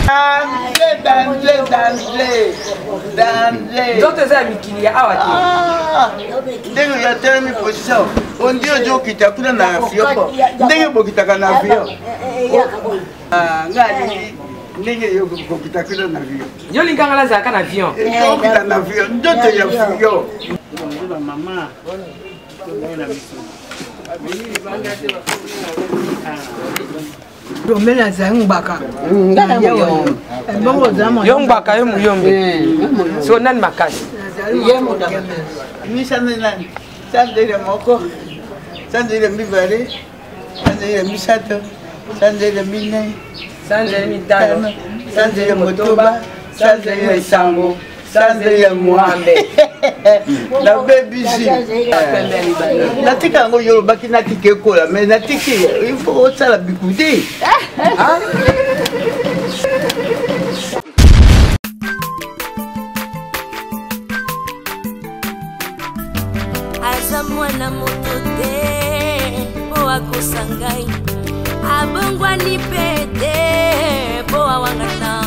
Danger, danger, danger, danger. Nzoto eza ya mikili ya awa te. Ah, ndenge ya telemi position ondi ozokita kuna na avion po ndenge bokitaka na avion ah, nga alingi ndenge yo kokita kuna na avion yo olinga nga nazalaka na avion okita na avion ndoto ya avion mama na biso Yombe nazali ngbaka. Yo ngbaka yo muyombe. So nani makasi? Ye moto makasi. Misano nani? Sandele moko, sandele mibale, sandele misato, sandele minei, sandele mitano, sandele motoba, sandele nsambo. Sanze ya mwambe nabebisi natika yango yo olobaki natika ekola mais natiki il faut osala bikude. Aza mwana moto te mpo akosa ngai, abongwani mpe te mpo awangana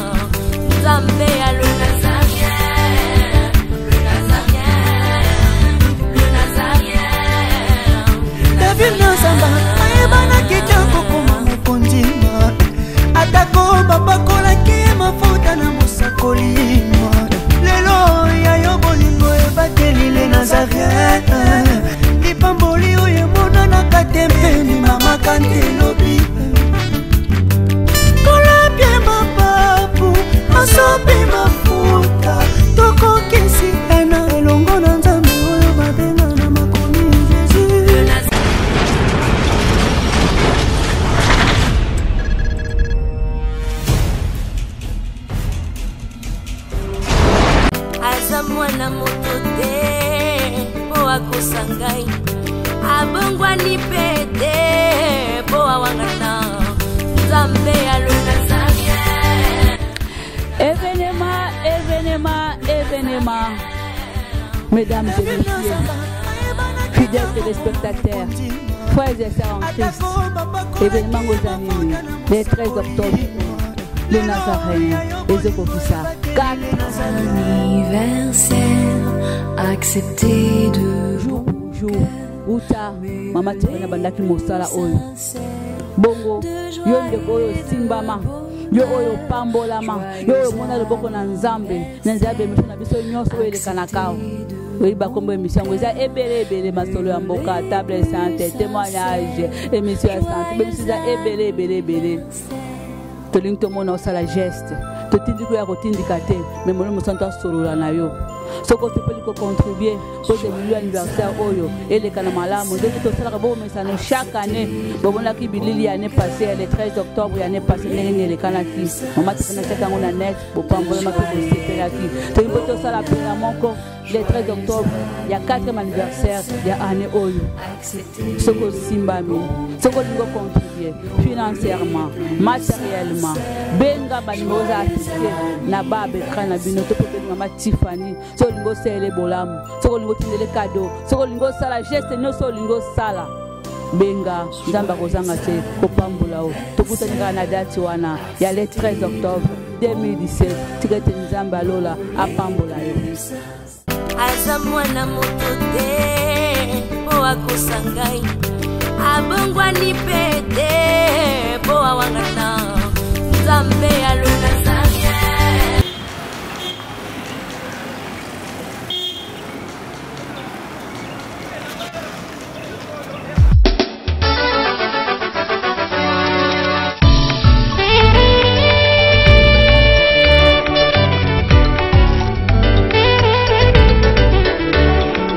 Nzambe ya le Nazarien, le Nazarien, le Nazarien. David Nazamba ayebanaki te kokoma mokonzi, atako bapakolaki ye mafuta na mosakoli. Lelo ya yo bolingo ebateli le Nazarien, lipamboli oyo emonanaka te mpeni mama kantelobi kolapie mapapu masopi mafuta tokokisi ena elongo na Nzambe oyo babenga na makomi Jésus. Aza mwana moto te mpo akosa ngai, abongwani mpe te mpo awangana Nzambe ya le Nazarien. Événement, événement, événement. Mesdames et messieurs, fidèles téléspectateurs, frères et sœurs en Christ, événement aux le 13 octobre, le Nazaréen, ezokokisa 4 Anniversaire accepté de jour pour jour. Uta mama Tifani abandaki mosala oyo bongo, yo ndeko oyo osimbama, yo oyo opambolama, yo oyo omona loboko na Nzambe na nzela ya émission na biso nyonso oyo elekanaka awa. Oyebi bakombo émission yango eza ebele ebele: masolo ya mboka, table sainte, témoignage, émission ya santé. Baémission eza ebele ebele ebele. Tolingi tomona osala geste. Totindiki oyo ya kotindika te, mais Molimo Mosantu asolola na yo. Soki osepeli kocontribue po ete bilili anniversaire oyo eleka na malamu ndenge tosalaka bomesano chaque année, bomonaki bilili ya année passée ya le 13 octobre ya année passée ndenge nini elekanaki. Mama Tifani atiaki yango na net, bopambolamaki, bosepelaki. Tolingi mpo tosala mpela moko le 13 octobre ya 4e anniversaire ya année oyo. Soki osimbami, soki olingi ocontribue financièrement, matériellement, benga banimero eza affiché na ba écran na bino, to mpe benga mama Tifani. Soki olingi osalele bolamu, soki olingi otindele cadeau, soki olingi osala geste nyonso olingi osala, benga. Nzambe akozanga te kopambola o. Tokutani kaka na date wana ya le 13 octobre 2017. Tika ete Nzambe alola apambola yo. Aza mwana moto te mpo akosa ngai, abongwani mpe te mpo awangana Nzambe ya le Nazarien.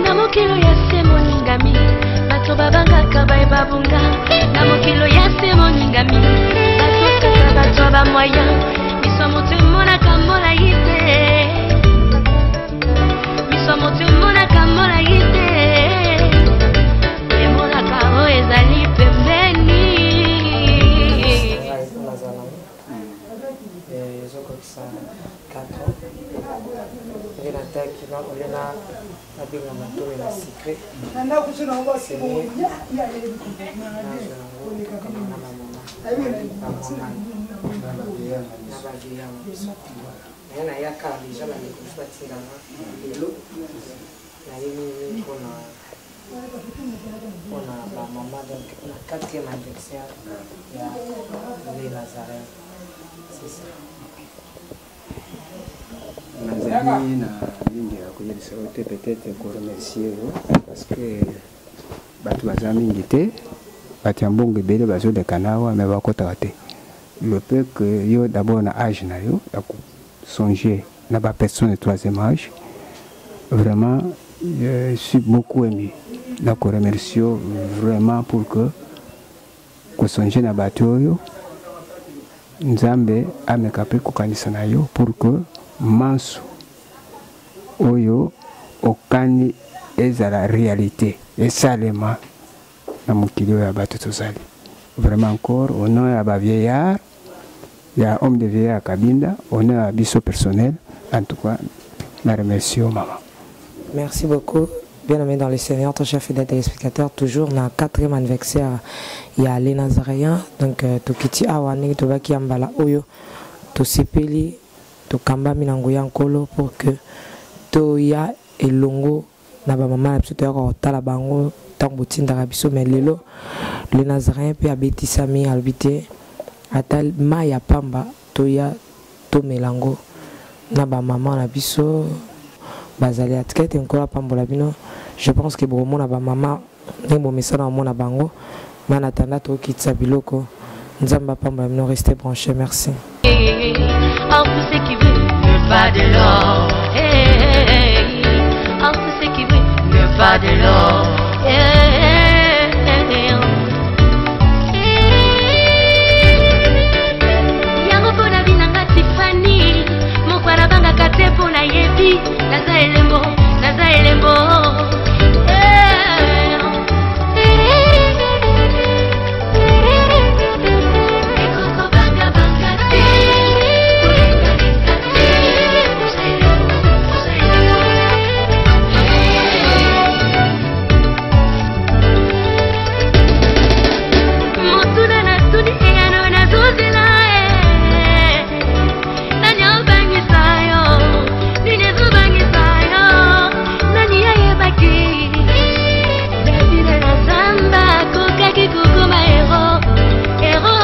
Na mokilo ya se moningami, bato babangaka baye babunga. Na mokilo ya se moningami, batosaka bato ya bamoyen. Miso moto emonaka molai te, miso moto emonaka molai te, emonaka oyo ezali pembeni. Ngai mpo nazala nango ezokokisa 4 ans nde nataki na olie na nabenga matomi na secret semi nazwa yango tokama na bamama bamama na bavieillard na biso. Naye nayaka deja bandeko mosusu batindanga lelo naye mingimingi mpona mpona bamama, donc mpona quatrième anniversaire ya les Nazaréens, c'est ça. Nazali na mingi ya koyebisa yo te, peut-être koremercier yo parce que bato baza mingi te, bato ya mbongo ebele bazoleka na awa me bakotaka te. Le peu que yo d'abord na âge na yo ya kosonge na bapersonne de troisième âge, vraiment je suis beaucoup ému na koremercie yo vraiment pour que kosonge na bato oyo Nzambe ameka mpe kokanisa na yo pour que manso oyo okani ezala réalité, esalema na mokili oyo ya bato tozali. Vraiment encore au nom ya bavieillard, ya homme de vieillard Kabinda, au nom ya biso personnel, en tout cas na remercie yo mama. Merci beaucoup. Bien-aimé dans le Seigneur, ton chef fidèle téléspectateur, toujours dans le quatrième anniversaire, il y a les Nazaréens, donc tokiti awa ndenge tobaki ya mbala oyo, tosepeli, tokambami na nguya Nkolo pour que toya elongo na ba mama na biso, toyaka kotala bango ntango botindaka biso, mais lelo le Nazaréen mpe abetisami, alobi te ata mai ya pamba toya tomela yango na ba mama na biso bazali atika ete Nkolo apambola bino. Je pense que bokomona ba mama ndenge bomesana komona bango, mais en attendant tokokitisa biloko. Nzambe apambola bino, restez branchés, merci. En tout ce qui veut ne pas de l'or. Hey, hey, hey. En tout ce qui veut ne pas de l'or. Hey, hey, hey. Yango mpona binanga Tifani moko anabangaka te mpo nayebi naza elembo, naza elembo. Motuna natuni eyano nazozela, eh. Nani obangisa yo? Nini ezobangisa yo? Nani ayebaki Davide na zamba akokaki kokoma hero, hero?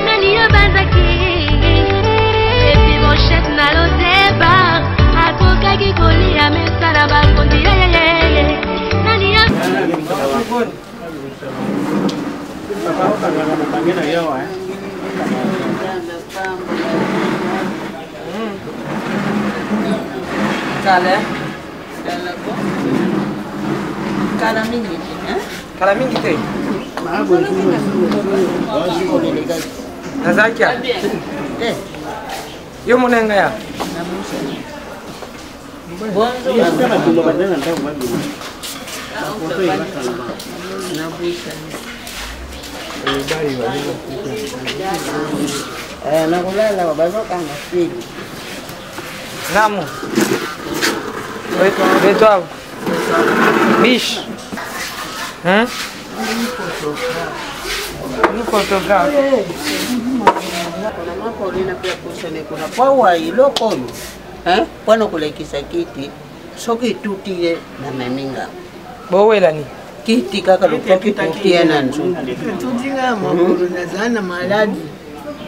Nani abanzaki Mefibosheth na Lodeba akokaki kolia mesa na bakonzi? Yeyeyeye, nani ya Papa okangaka mopange na yo, eh? Kala, eh? Kala mingi te, hein? Kala mingi te. Nazalaki ya yo mona ngai ya Nakolala bazokanga fili. Namo beto biche, hein? Ni photographe. Mama Paulina mpe apusani kuna po awa eloko oyo, hein, mpona kolekisa kiti soki etuti ye na meminga. Bowelani kiti kaka lokoki tuti ye na nzoto. Etuti nga makolo, nazala na maladi.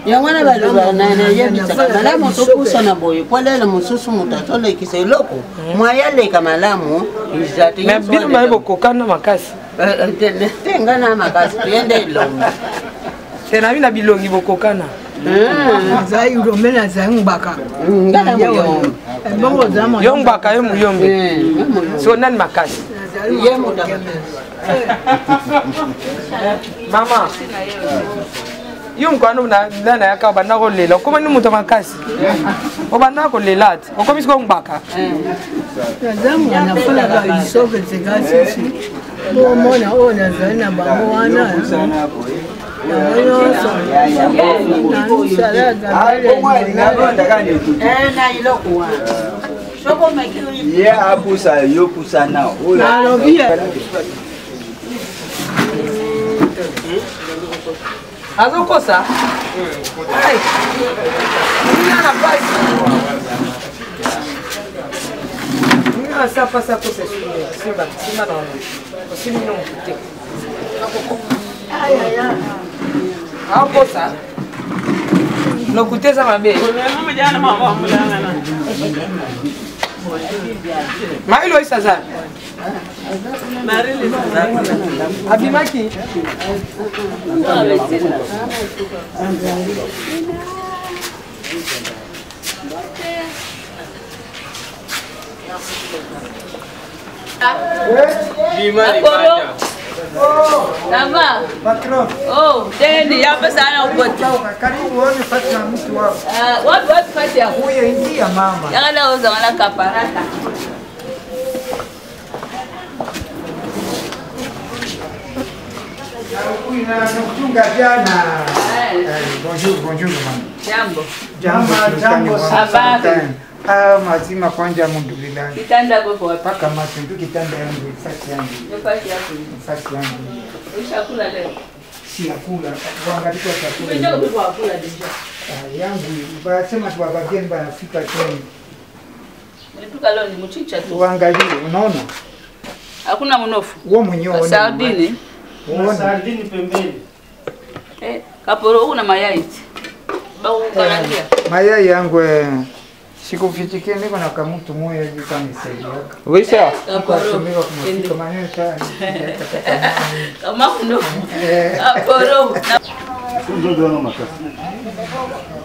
Yango wana balobaka na nayebisaka malamu topusana boye po lelo mosusu moto azolekisa eloko mwaya aleka malamu eza te. Mais bino baye bokokana makasi. Te, nga na makasi te, nde elongi. Te, na bino bilongi bokokana. Nazali ngombe, nazali ngbaka. Nga na moyombe. Bongo oza yo ngbaka, yo muyombe, so nani makasi? Ye moto. Mama, yo mokwano na nayaka obanda kolela, okoma ni moto makasi, obanda kolela te, okomi sikoyo ngbaka. Naza mwana folaka lisoke nseka sisi po omona oyo nazali na bango wana yango nyonso Na eloko wana soko omeki. Ye apusa, yo pusana. Nalobi. Azokosa. Moninga na pasi. Moninga na sa pasi akosa esume. Simba, simba na wana. Osimbi no motu te. Akosa. Lokuta eza mabe. Marie Loïs aza. Abimaki. Akoro. Ça va? Patron. Oh, teni ya pesa ana ukoti. Karibu uone fasi ya mtu wako. Ah, wapi wapi fasi ya? Huyo ingia mama. Yanga na uza wala kaparata. Nakuchunga jana. Eh, bonjour, bonjour mama. Jambo. Jambo, jambo. Habari. Ah, mazima kwanja alhamdulillah. Kitanda kwa wapi? Paka matundu kitanda yangu, fasi yangu. Nafasi yako. Fasi yangu. Ushakula leo? Siyakula, kuangalia chakula. Umetoka kwa kula deja. Ah, yangu basema tu wageni banafika tena. Nilipika leo ni mchicha tu. Uangalie, unaona? Hakuna mnofu. Wewe mwenyewe uone. Sardini. Uone. Sardini pembeni. Eh, kaporo una mayai. Ba ukarangia. Mayai yangu eh, sikufichikia niko na kamutu moya hivi kanisaidiaka. Oui, sir. Kaporo. Kumafika maneno sana. Kama mnofu. Kaporo.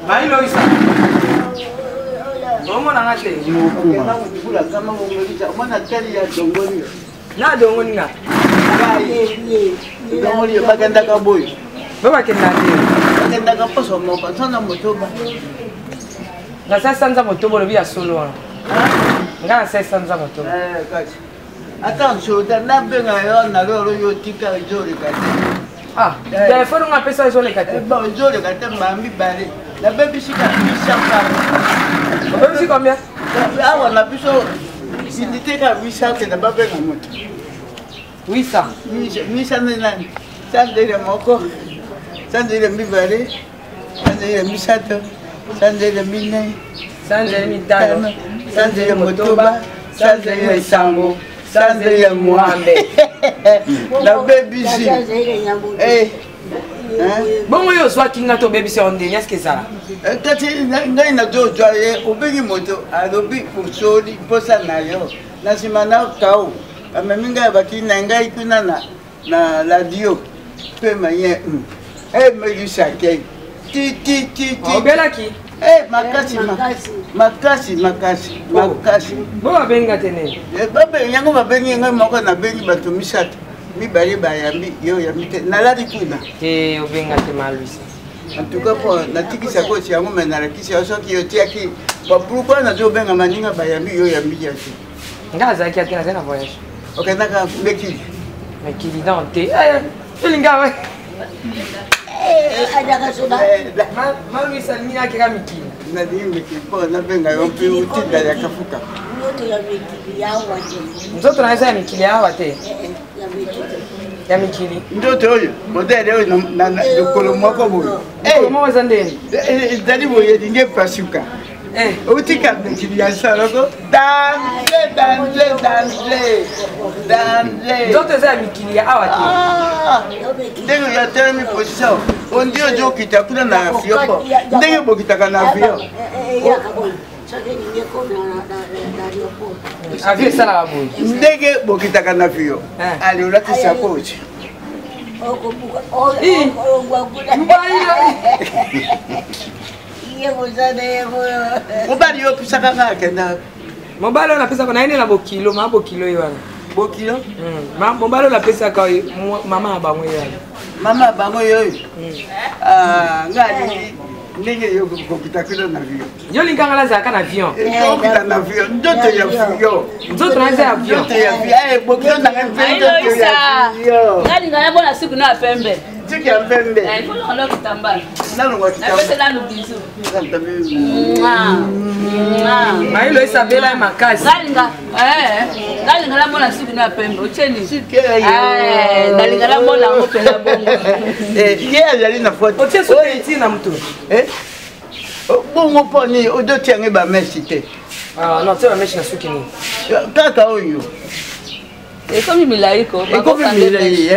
Marie Loïs. Omonanga te. Na dongoli nga. Dongoli bakendaka boye. Bo bakenda te. Bakendaka poso moko nsona motoba. Na sa sanza motoba olobi ya solo wana. Nga na sa sanza motoba. Kasi. Ata nsoda nabenga yo na lolo yo tika ezoleka te. Ah, telefone nga apesa ezoleka te. Bon, ezoleka te mbala mibale. Nabebisi ka 800 francs. Obebisi combien? Awa na biso unité ka 800 te na babenga moto. 800. 800 nde nani? Sandele moko, sandele mibale, sandele misato, sandele minei, sandele mitano, sandele motoba, sandele sango, sandele mwambe. Nabebisi. Eh. Bongo yo ozwaki nga to obebisi yango ndenge eske ezala kasi ngai nazozwa ye obengi moto alobi osoli mposa na yo na nsima na kao amemi ngai bakili na ngai kuna na radio mpe maye emelisakei ti ti ti ti obelaki makasi makasi makasi makasi bo babengi te nini yango babengi ngai moko nabengi bato misato mibale bayambi yo oyambi te nalali kuna te obenga te maluisa en tout cas po natikisa kosi yango me nalakisi yo soki otiaki pourquoi nazobenga maninga bayambi yo oyambi ya te nga azalaki ate nazali na voyage okendaka mekili mekili donc te elinga maluisa alingi akeka mikili nalingi mikili mpo nabenga yo mpe otinda ya kafuka nzoto na eza ya mikili awa te ya mikili nzoto oyo modele oyo lokolo moko boye lokolo moko eza ndeni ezali boye elingi epasuka otika mikili ya saloko danze danze danze danze nzoto eza ya mikili ya awa te ndenge ya telemi position ondi ozokita kuna na avion po ndenge bokitaka na avion avion esalaka boye ndenge bokitaka na avion ali olati sakochi mobali yo opesaka nga akenda mobali oyo napesaka naye nde na bokilo maa bokilo ye wana bokilo mobali oyo napesaka mama na bango ye wana mama ya bango ye oyo nga alingi ndenge yo kokita kuna na avion yo olingaka nazalaka na avion okita na avion nzoto ya avion nzoto na eza ya avion nzoto ya avion bokilo nanga mpe nzoto ya avion Ngalinga namona suku na pembe. Tiki ya mpembe. Eh, il faut longola kitambala. Nalongwa kitambala. Napesa nanu bisou. Mailo esabela ya makasi. Nalinga eh nalinga namona suki na pembe otie nini? Eh nalinga namona yango mpenza bongo. Eh ye azali na faute. Otie suki ti na mutu. Eh bongo mpo nini odoti yango bamesi te? Ah non, tie bamesi na suki nini? Kaka oyo. Ekomi milai ko. Ekomi milai.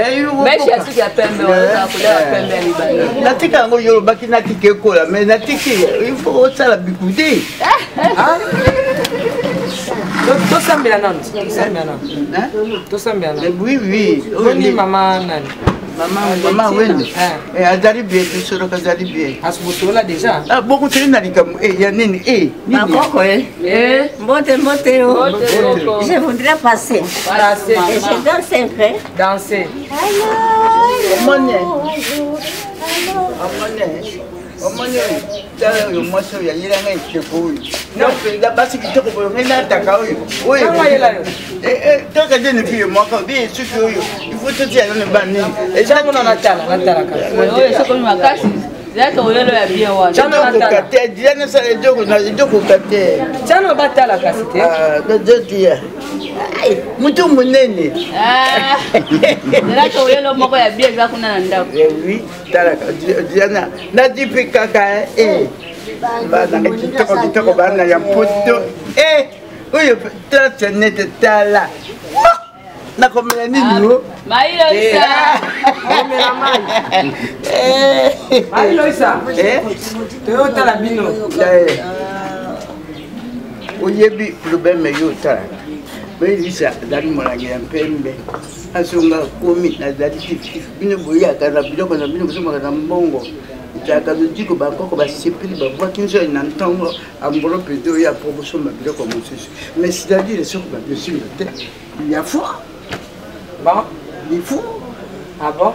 Mèche ya suki ya pembe wana couleur ya pembe ya mibale. Natika yango yo olobaki natika ekola mais natiki il faut osala bikude. Tosambela nanu, tosambela nanu. Tosambela nanu. Oui oui. Boni mama nani? Mama mama Wende. Eh azali bien tosoloka azali bien. Asibosolola déjà. Ah bongo toli na likambo eh ya nini eh nini. Bakoko eh. Eh. Mbote mbote yo. Mbote koko. Je voudrais passer. Passer. Et je danse un peu. Danser. Omoni. Omoni. Omoni oyo tala oyo mwasi oyo ayela ngai ekeko oyo mpenza basi kitoko boyo ngai nataka oyo oyo kaka nde nepi yo moko bi suki oyo ifo totia nano banini ezango natala natalaka oyo esokomi makasi zaka oyolo ya bien wana ezokoka te diana sala ezokoka te tiano batala kasi te bazotia mutu monene zalaka oyolo moko ya bien eza kuna na ndako oui talaka diana nadi mpe kaka bana kitoko kitoko bana ya mpoto oyo tala nete tala nakomela nini o mailoisa omela mai mailoisa toyotala bino oyebi probleme yo otalaka mailisa azali molangi ya mpembe azonga akomi nazali tiftif bino boyaka na biloko na bino bozomaka na mbongo ezalaka lodiko bakoko basepeli babwaki nzoi na ntongo enveloppe ezo ya po bosomba biloko mosusu mais c'est-à-dire soki babesimba te ya fou bon il faut ah bon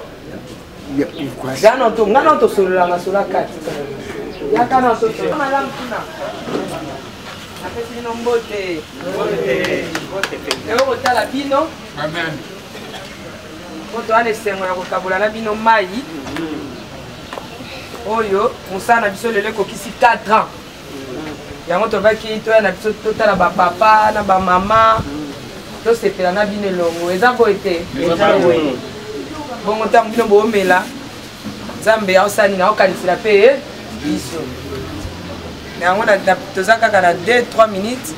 ya pourquoi nga na nga na tosolola masolo kati yaka na tosolola malamu kuna napesi bino mbote eyo kotala bino po toza na esengo ya kokabola na bino mai oyo mosala na biso lelo ekokisi 4 ans yango tolobaki toya na biso totala bapapa na bamama tosepela na bino elongo eza boye te bongo ntango bino boomela nzambe aosala nini aokanisela mpe eh, biso na yango toza kaka na 2 3 minutes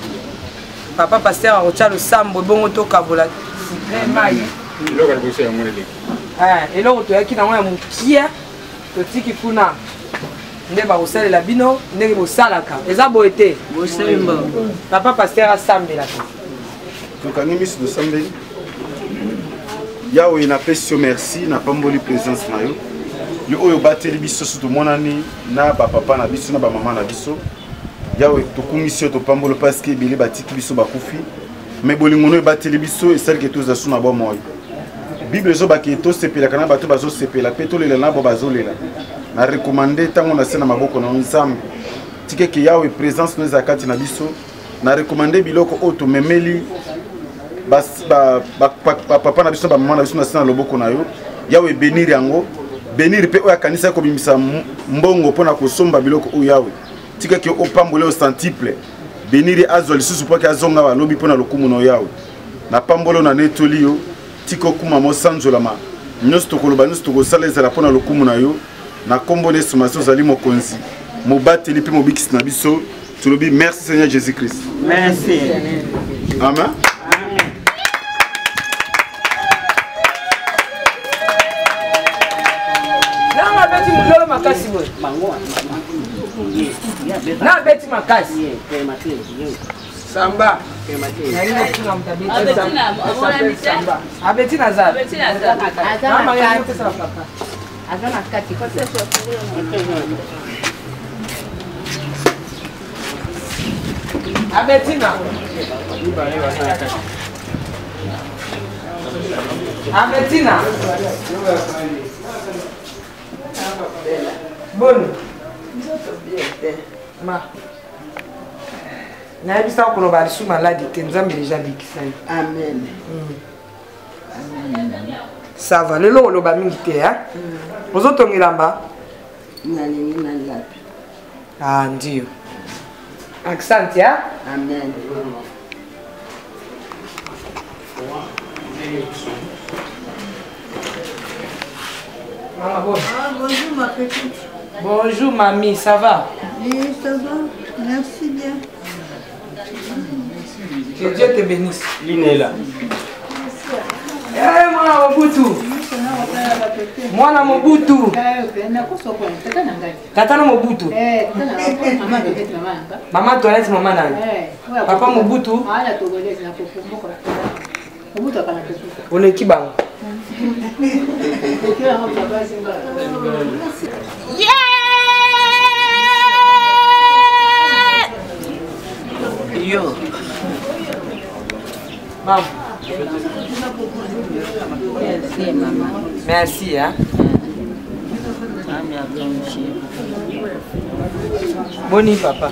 papa paster akotya losambo ebongo tokabola sikre mai eloko ya liboso yango eleki eh, eloko toyaki nango ya mokia totiki kuna nde bakosalela bino ndenge bosalaka eza boye te papa paster asambelaka tokangi miso tosambeli yawe napesi yo merci napamboli présence na yo yo oyo obateli biso so tomonani na bapapa na biso na bamama na biso yawe tokumisi yo topamboli parceke ebele batiki biso bakufi me bolingo no ebateli biso esalike toza so na bomoi bible ezobaki tosepelaka na bato bazosepela mpe tolela na bo bazolela na rekomande ntango na se na maboko na yo nzambe tikeke yawe présence no ezala kati na biso na rekomande biloko oyo tomemeli bapapa na biso bamama na biso na se na loboko na yo yawe benir yango benir mpe oyo akanisaki kobimisa mbongo mpo na kosomba biloko oyo yawe tikaki opambola yo centuple benir ye azwa lisusu mpo ake azonga balobi mpo na lokumu na yo yawe napamboli yo na netoli yo tika okumama osanzolama nyonso tokoloba nyonso tokosala ezala mpo na lokumu na yo na nkombo na yesu masiya ozali mokonzi mobateli mpe mobikisi na biso tolobi merci seigneur jésus christ merci amen nanga abeti mololo makasi boye na abeti makasi samba abeti naza aza na kati abetina abetina boni ma nayebisa koloba lisu maladi te nzambe deja abikisa ye amen mm. Ça va, lelo oloba mingi te, hein? Ozotongela mba? Nalingi nalapi. Ah, ndio. Asante, hein? Amen. Maman, bon. Ah, bonjour ma petite. Bonjour mamie, ça va? Oui, ça va. Merci bien. Que Dieu te bénisse. Linela. Eh, mwana Mobutu. Mwana Mobutu. Tata na Mobutu. Mama toilette mama nani? Papa Mobutu. Oleki bango. Yo. Maman. Merci maman. Merci hein. Boni papa.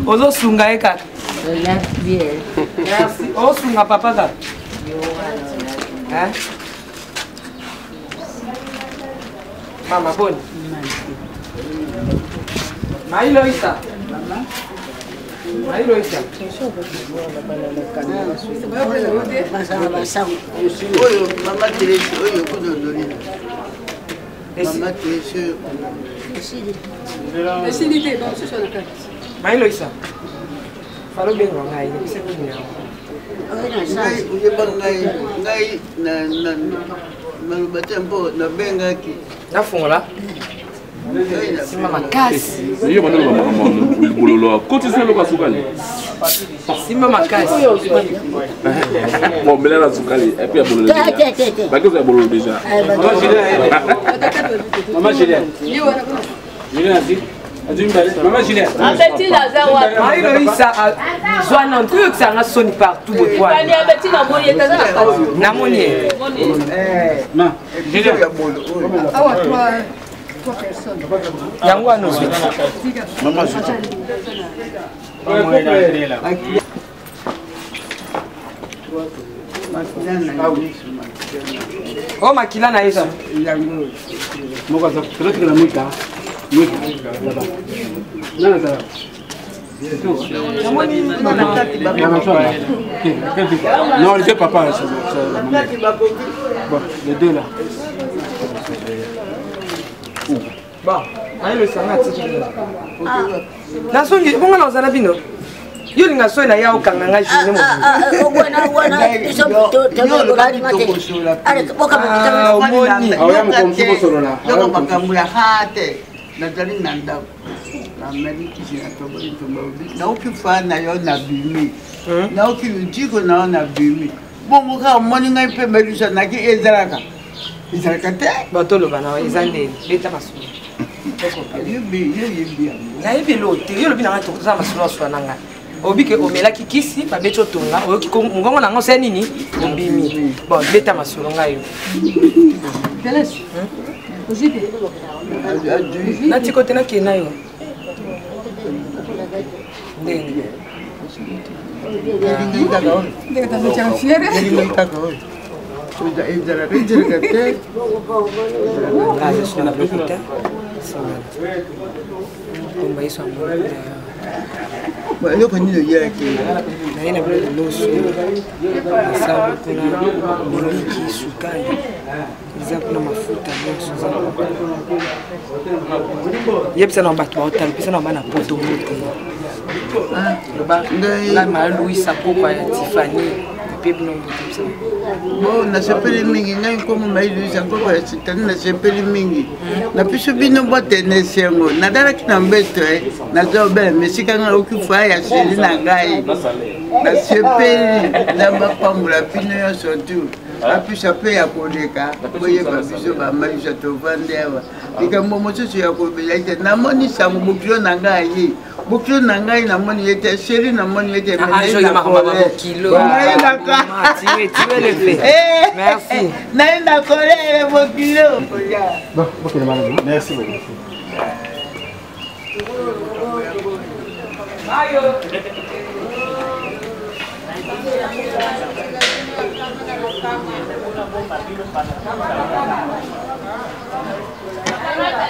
Ozosunga ye kaka. Merci. Ozosunga papa kaka. Hein? Mama boni. Mailoisa. Mailoisa. Oyo mama Teresi oyo kuna odolina. Mama Teresi oyo. Esili te, bamosusu na kati. Mailoisa. Falo benga ngai, yebisa bino yango. Ngai oyeba ngai ngai naloba te mpo nabengaki. Nafungola. Nsima makasi. Yo banda loba makambo bololo kotisa eloko ya sukali. Simba makasi. Bon, mela na sukali et puis ya bololo. Bakezo ya bololo déjà. Maman Julien. Julien azwi. Azwi mibale. Maman Julien. Abeti aza wapi? Maïloïsa zwa na toyokisa nga soni partout Fani abeti namoni ye taza na kati. Namoni ye. Ma Julien. Awa trois personnes. Yango wana ozwi. Maman Julien. O makila na ye za. Moko aza tozotikela mwita. Mwita là-bas. Nani azala? Non, les deux papas, c'est la maman. Bon, les deux là. Bon, ayelosanga atiki nazongi bongo na ozala bino yo olinga soki na ya okanga ngai journée mobimba makambo ya ha te nazali na ndako nameli kisi na toboli ntomba naoki fa na yo na bimi naoki lutiko na yo na bimi bongo kaka omoni ngai mpe melusa naki ezalaka ezalaka te bato oloba na eza ndeni beta masolo nayebi eloo te yo olobi na ngai toza masolo aswa na ngai oyebi ke omelaki kisi babeti otonga oyoki mongongo na ngai osali nini obimi bon beta masolo ngai yo natiko te nakende na yo ndenge Eloko nini oyelaki? Naye na biloko loso, masango kuna, miliki, sukali, eza kuna mafuta nyonso eza. Yebisa na bato baotala, pesa na bana poto mbote. Loba ngai maa Louisa Pokwa ya Tiffany mpe bino mbote bisa. Bon, nasepeli mingi ngai nkomo mai Louisa Pokwa ya Tiffany, nasepeli mingi napesi bino mbote na esengo. Nalalaki na mbeto naza obele mesika ngai oki fa ya seli na ngai. Nasepeli Nzambe apambola bino nyonso tu apesa mpe ya koleka boyeba biso bamalisa tovandi awa. Likambo mosusu ya kobela ete namoni sango bokilo na ngai aye, bokilo na ngai namoni ye te, sheri namoni ye te. Naye na kolele bokilo. Merci beaucoup. Mayo.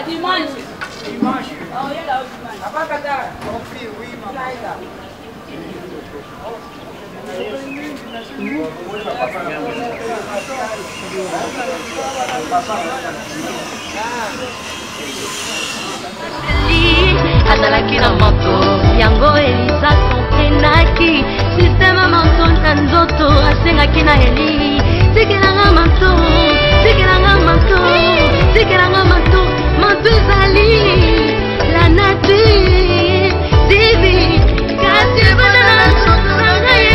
Dimanche. Dimanche. Papa Kata. Oui, maman. Azalaki na moto yango Eliza komprenaki système manto na nzoto asengaki na Eli tikelanga manto tikelanga manto tikelanga manto manto ezali la nature divine kasi ebanda na nzoto na ngai.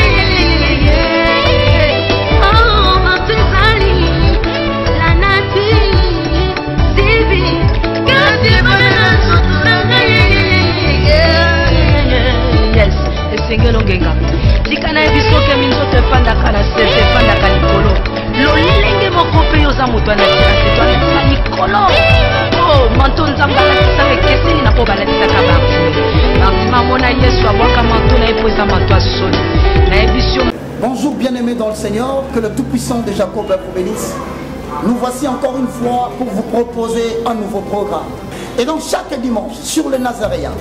Oh, manto ezali la nature divine kasi ebanda na nzoto na ngai. Yes, esengeli ongenga. Tika nayebi soki minzoto efandaka na se te, efandaka likolo. Lolenge moko mpe yo oza moto ya natira te, to alatisa likolo. O manto Nzambe alatisaka ekeseni na mpo balatisaka Bartime. Bartime amona Yesu abwaka manto na ye mpo eza manto ya soni. Nayebisi yo. Bonjour bien-aimés dans le Seigneur, que le Tout-Puissant de Jacob vous bénisse. Nous voici encore une fois pour vous proposer un nouveau programme. Et donc chaque dimanche, sur le Nazaréen,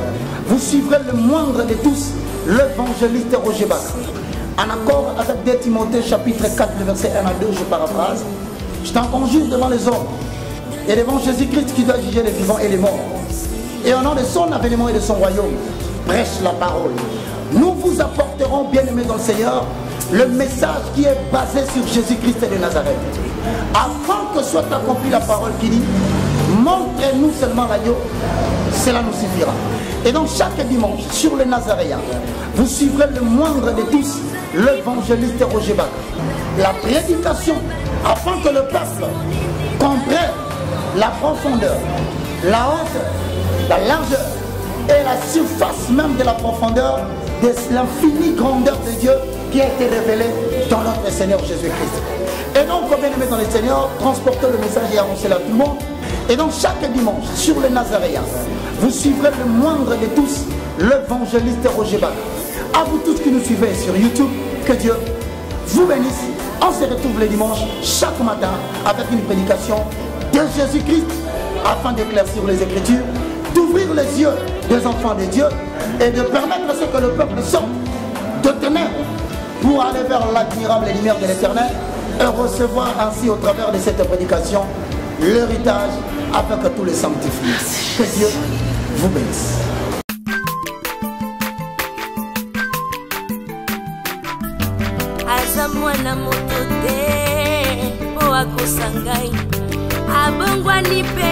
vous suivrez le moindre de tous, l'évangéliste Roger Baka. En accord avec 2 Timothée chapitre 4, le verset 1 à 2, je paraphrase. Je t'en conjure devant les hommes et devant Jésus-Christ qui doit juger les vivants et les morts. Et au nom de son avènement et de son royaume, prêche la parole. Nous vous apporterons, bien-aimés dans le Seigneur, le message qui est basé sur Jésus-Christ de Nazareth. Afin que soit accomplie la parole qui dit, montrez-nous seulement l'agneau, cela nous suffira. Et donc chaque dimanche, sur le Nazaréen, vous suivrez le moindre de tous, l'évangéliste Roger Baka. La prédication, afin que le peuple comprenne la profondeur, la hauteur, la largeur et la surface même de la profondeur de l'infinie grandeur de Dieu qui a été révélée dans notre Seigneur Jésus-Christ. Et donc, bien-aimés dans le Seigneur, transportez le message et annoncez-le à tout le monde. Et donc, chaque dimanche, sur le Nazaréen, vous suivrez le moindre de tous, l'évangéliste Roger Baka. À vous tous qui nous suivez sur YouTube, que Dieu vous bénisse. On se retrouve le dimanche, chaque matin, avec une prédication de Jésus-Christ, afin d'éclaircir les Écritures, d'ouvrir les yeux des enfants de Dieu et de permettre à ce que le peuple sorte de ténèbres pour aller vers l'admirable lumière de l'Éternel et recevoir ainsi au travers de cette prédication l'héritage afin que tous les sanctifient. Que Dieu vous bénisse. Aza mwana moto te mpo akosa ngai abongwani mpe.